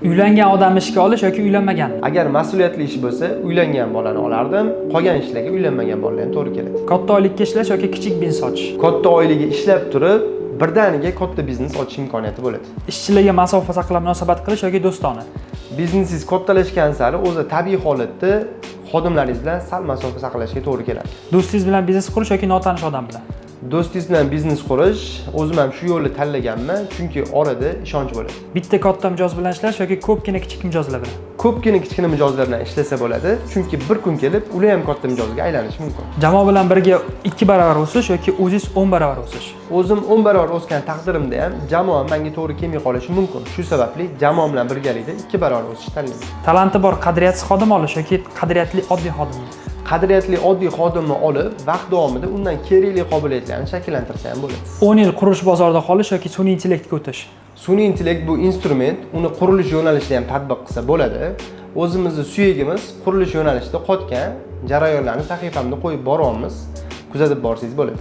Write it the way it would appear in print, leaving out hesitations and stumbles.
Uylangan odamni ishga olish yoki uylanmagan? Agar mas'uliyatli ish bo'lsa, uylangan bolani olardim. Qolgan ishlarga uylanmagan bolalar ham to'g'ri keladi. Katta oylikka ishlash yoki kichik biznes ochish? Katta oilaga ishlab turib, birdaniga katta biznes ochish imkoniyati bo'ladi. Ishchilarga masofa saqlab munosabat qilish yoki do'stona? Biznesingiz kattalashgan sari o'zi tabiiy holatda xodimlaringiz bilan sal masofa saqlashga to'g'ri keladi. Do'stingiz bilan biznes qurish yoki notanish odam bilan? Do'stingiz bilan biznes qurish. O'zim ham shu yo'lni tanlaganman, chunki orada ishonch bo'ladi. Bitta katta mijoz bilan ishlash yoki ko'pgina kichik mijozlar bilan? Ko'pgina kichkina mijozlar bilan ishlasa bo'ladi, chunki bir kun kelib ular ham katta mijozga aylanishi mumkin. Jamoa bilan birga 2 baravar o'sish yoki o'zingiz 10 baravar o'sish? O'zim 10 barobar o'sgan taqdirimda ham jamoam menga to'g'ri kelmay qolishi mumkin. Shu sababli jamoam bilan birgalikda 2 barobar o'sishni tanlayman. Talanti bor, qadriyatsiz xodim olish yoki qadriyatli oddiy xodimni? Qadriyatli oddiy xodimni olib, vaqt davomida undan kerakli qobiliyatlarni shakllantirsa ham bo'ladi. 10 yil qurilish bozorida qolish yoki sun'iy intellektga o'tish? Sun'iy intellekt bu instrument, uni qurilish yo'nalishida ham tatbiq qilsa bo'ladi. O'zimizni suyagimiz qurilish yo'nalishida qotgan jarayonlarni sahifamda qo'yib boryapmiz, kuzatib borsangiz bo'ladi.